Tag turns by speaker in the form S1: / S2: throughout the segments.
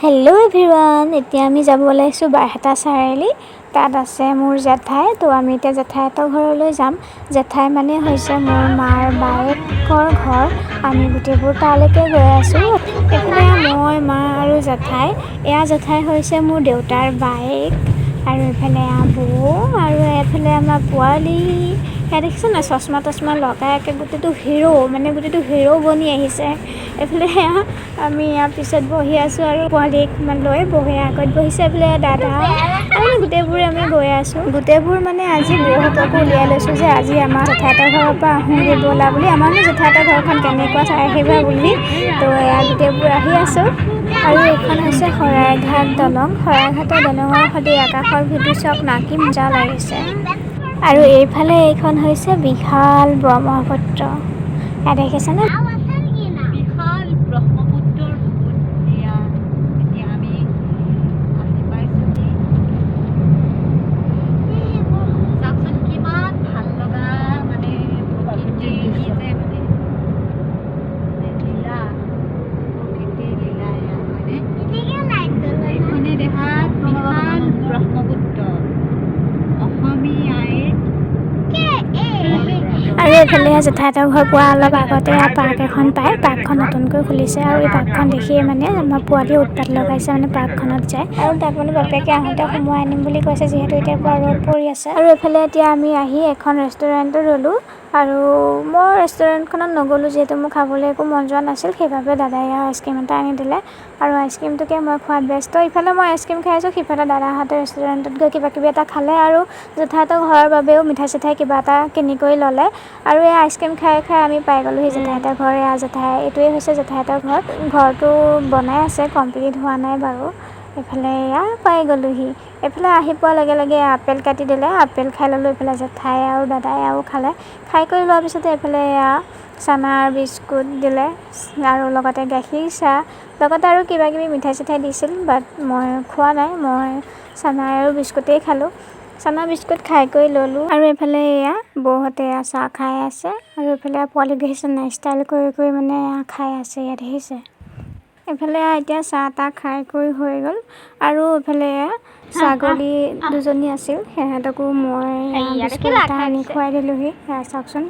S1: Hello' everyone, এতিয়া আমি যাব ওলাইছোঁ বাইহাটা চাৰিআলি। তাত আছে মোৰ জেঠাই। তো আমি এতিয়া জেঠাইহঁতৰ ঘৰলৈ যাম। জেঠাই মানে হৈছে মোৰ মাৰ বায়েকৰ ঘৰ। আমি গোটেইবোৰ তালৈকে গৈ আছোঁ। এইফালে মই, মা আৰু জেঠাই। এয়া জেঠাই হৈছে মোৰ দেউতাৰ বায়েক। আৰু এইফালে এয়া বৌ আৰু এইফালে আমাৰ পোৱালি। সেয়া দেখিছে নাই, চশমা তচমা লগাই একে গোটেইটো হিৰ', মানে গোটেইটো হিৰ' বনি আহিছে। এইফালে সেয়া আমি ইয়াৰ পিছত বহি আছোঁ আৰু পোৱালীক মানে লৈ বহি আগত বহিছে। এইফালে দাদা আৰু গোটেইবোৰে আমি গৈ আছোঁ। গোটেইবোৰ মানে আজি বৌহঁতকো উলিয়াই লৈছোঁ যে আজি আমাৰ জেঠাইহঁতৰ ঘৰৰ পৰা আহোঁগৈ ব'লা বুলি, আমাৰনো জেঠাইহঁতৰ ঘৰখন কেনেকুৱা চাই আহিবা বুলি। তো এয়া গোটেইবোৰ আহি আছোঁ। আৰু এইখন হৈছে শৰাইঘাট দলং। শৰাইঘাটৰ দলঙৰ সৈতে আকাশৰ ভিউটো চাওক না, কি মজা লাগিছে। আৰু এইফালে এইখন হৈছে বিশাল ব্ৰহ্মপুত্ৰ। ইয়াত দেখিছেনে?
S2: বিশাল ব্ৰহ্মপুত্ৰৰ বুকুত এয়া এতিয়া আমি আহি পাইছোঁহি। চাওকচোন, কিমান ভাল লগা মানে প্ৰকৃতিৰ কি যে মানে মানে লীলা, প্ৰকৃতিৰ লীলা এয়া, হয়নে? এইখনে দেখাত বিশাল ব্ৰহ্মপুত্ৰ, অসমী আইৰ।
S1: আৰু এইফালে জেঠাইহঁতৰ ঘৰ পোৱা অলপ আগতে পাৰ্ক এখন পায়। পাৰ্কখন নতুনকৈ খুলিছে আৰু এই পাৰ্কখন দেখিয়ে মানে আমাৰ পোৱালীয়ে উৎপাত লগাইছে, মানে পাৰ্কখনত যায়। আৰু তাক মানে বাপেকে আহোঁতে সোমোৱাই আনিম বুলি কৈছে, যিহেতু এতিয়াৰ পৰা ৰ'দ পৰি আছে। আৰু এইফালে এতিয়া আমি আহি এখন ৰেষ্টুৰেণ্টত ৰ'লোঁ। আৰু মই ৰেষ্টুৰেণ্টখনত নগ'লোঁ, যিহেতু মোৰ খাবলৈ একো মন যোৱা নাছিল। সেইবাবে দাদাই আইচক্ৰীম এটা আনি দিলে আৰু আইচক্ৰীমটোকে মই খোৱাত ব্যস্ত। ইফালে মই আইচক্ৰীম খাই আছোঁ, সিফালে দাদাহঁতে ৰেষ্টুৰেণ্টত গৈ কিবা কিবি এটা খালে আৰু জেঠাইহঁতৰ ঘৰৰ বাবেও মিঠাই চিঠাই কিবা এটা কিনি কৰি ল'লে। আৰু এই আইচক্ৰীম খাই খাই আমি পাই গ'লোহি জেঠাইহঁতৰ ঘৰ। এয়া জেঠাই, এইটোৱেই হৈছে জেঠাইহঁতৰ ঘৰ। ঘৰটো বনাই আছে, কমপ্লিট হোৱা নাই বাৰু। এইফালে এয়া পাই গ'লোহি। এইফালে আহি পোৱাৰ লগে লগে আপেল কাটি দিলে, আপেল খাই ল'লোঁ। এইফালে জেঠাই আৰু দাদাই আৰু খালে। খাই কৰি লোৱাৰ পিছতে এইফালে এয়া চানা আৰু বিস্কুট দিলে আৰু লগতে গাখীৰ চাহ, লগতে আৰু কিবা কিবি মিঠাই চিঠাই দিছিল, বাট মই খোৱা নাই। মই চানা আৰু বিস্কুটেই খালোঁ। চানা বিস্কুট খাই কৰি ল'লোঁ। আৰু এইফালে এয়া বৌহঁতে এয়া চাহ খাই আছে। আৰু এইফালে পোৱালিক দেখিছে নাই, ষ্টাইল কৰি কৰি মানে এয়া খাই আছে, ইয়াত দেখিছে। এইফালে এতিয়া চাহ তাহ খাই কৰি হৈ গ'ল। আৰু এইফালে এয়া ছাগলী দুজনী আছিল, সিহঁতকো মই বিস্কুট এটা আনি খুৱাই দিলোঁহি। এয়া চাওকচোন,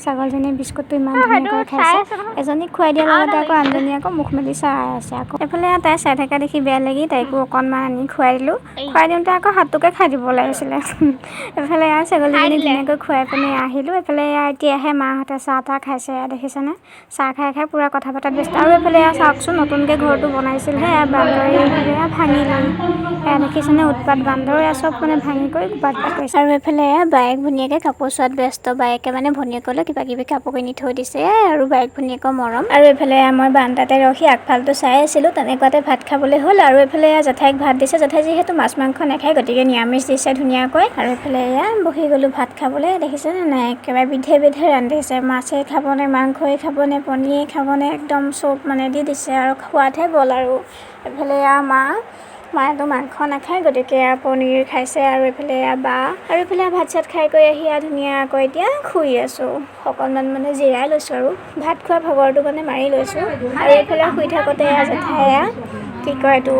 S1: ছাগলজনীয়ে বিস্কুটটো ইমান ধুনীয়াকৈ খাইছে। এজনীক খুৱাই দিয়াৰ লগতে আকৌ আনজনীয়ে আকৌ মুখ মেলি চাই আছে। আকৌ এইফালে তাই চাই থকা দেখি বেয়া লাগি তাইকো অকণমান আনি খুৱাই দিলোঁ। খুৱাই দিওঁতে আকৌ হাতটোকে খাই দিব লাগিছিলে। এইফালে এয়া ছাগলীজনী ধুনীয়াকৈ খুৱাই পিনে আহিলোঁ। এইফালে এয়া এতিয়াহে মাহঁতে চাহ তাহ খাইছে। এয়া দেখিছেনে, চাহ খাই খাই পূৰা কথা পতাত ব্যস্ত। আৰু এইফালে এয়া চাওকচোন, নতুনকৈ ঘৰটো বনাইছিলহে, এয়া বান্দৰে এয়া ভাঙিলে। এয়া দেখিছেনে উৎপাত বান্দৰ, এয়া চব মানে ভাঙি কৰি বাট বাট কৰিছে। আৰু এইফালে এয়া বায়েক ভনীয়েকে কাপোৰ চোৱাত ব্যস্ত। বায়েকে মানে ভনীয়েকলৈ কিবা কিবি কাপোৰ কিনি থৈ দিছে আৰু বায়েক ভনীয়েকৰ মৰম। আৰু এইফালে মই বাৰান্দাতে ৰখি আগফালটো চাই আছিলোঁ, তেনেকুৱাতে ভাত খাবলৈ হ'ল। আৰু এইফালে এয়া জেঠাইক ভাত দিছে। জেঠাই যিহেতু মাছ মাংস নাখায়, গতিকে নিৰামিষ দিছে ধুনীয়াকৈ। আৰু এইফালে এয়া বহি গ'লোঁ ভাত খাবলৈ। দেখিছেনে নাই, একেবাৰে বিধে বিধে ৰান্ধিছে। মাছেই খাবনে, মাংসই খাবনে, পনীৰে খাবনে, একদম চব মানে দি দিছে আৰু খোৱাতহে গ'ল। আৰু এইফালে এয়া মায়েতো মাংস নাখায়, গতিকে এয়া পনীৰ খাইছে। আৰু এইফালে এয়া বা। আৰু এইফালে ভাত চাত খাই কৰি আহি এয়া ধুনীয়াকৈ এতিয়া শুই আছোঁ। অকণমান মানে জিৰাই লৈছোঁ আৰু ভাত খোৱা ভাগৰটো মানে মাৰি লৈছোঁ। আৰু এইফালে শুই থাকোঁতে এয়া জেঠাই এয়া কি কয় এইটো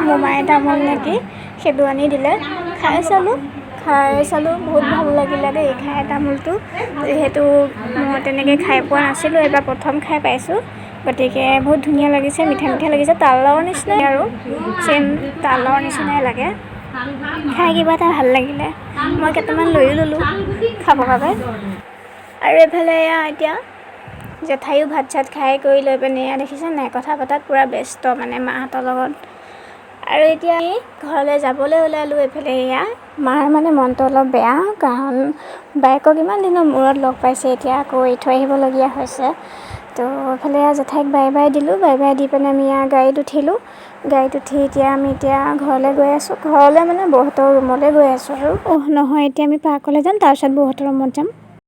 S1: মোমাই তামোল নেকি, সেইটো আনি দিলে। খাই চালোঁ, খাই চালোঁ, বহুত ভাল লাগিলে দেই খাই তামোলটো। যিহেতু মই তেনেকৈ খাই পোৱা নাছিলোঁ, এইবাৰ প্ৰথম খাই পাইছোঁ, গতিকে বহুত ধুনীয়া লাগিছে, মিঠা মিঠা লাগিছে, তালৰ নিচিনাই আৰু ছেইম তালৰ নিচিনাই লাগে। খাই কিবা এটা ভাল লাগিলে। মই কেইটামান লৈয়ো ল'লোঁ খাবৰ বাবে। আৰু এইফালে এয়া এতিয়া জেঠাইও ভাত চাত খাই কৰি লৈ পিনে এয়া দেখিছে নাই, কথা পতাত পূৰা ব্যস্ত মানে মাহঁতৰ লগত। আৰু এতিয়া আমি ঘৰলৈ যাবলৈ ওলালোঁ। এইফালে এয়া মাৰ মানে মনটো অলপ বেয়া, কাৰণ বায়েকক ইমান দিনৰ মূৰত লগ পাইছে, এতিয়া আকৌ এৰি থৈ আহিবলগীয়া হৈছে। তো এইফালে জেঠাইক বাই বাই দিলোঁ। বাই বাই the পিনে আমি এয়া গাড়ীত উঠিলোঁ। গাড়ীত উঠি এতিয়া আমি এতিয়া ঘৰলৈ গৈ আছোঁ। ঘৰলৈ মানে বৌহঁতৰ ৰুমলৈ গৈ আছোঁ। আৰু অহ নহয়, এতিয়া আমি পাৰ্কলৈ যাম, তাৰপিছত বৌহঁতৰ ৰুমত যাম।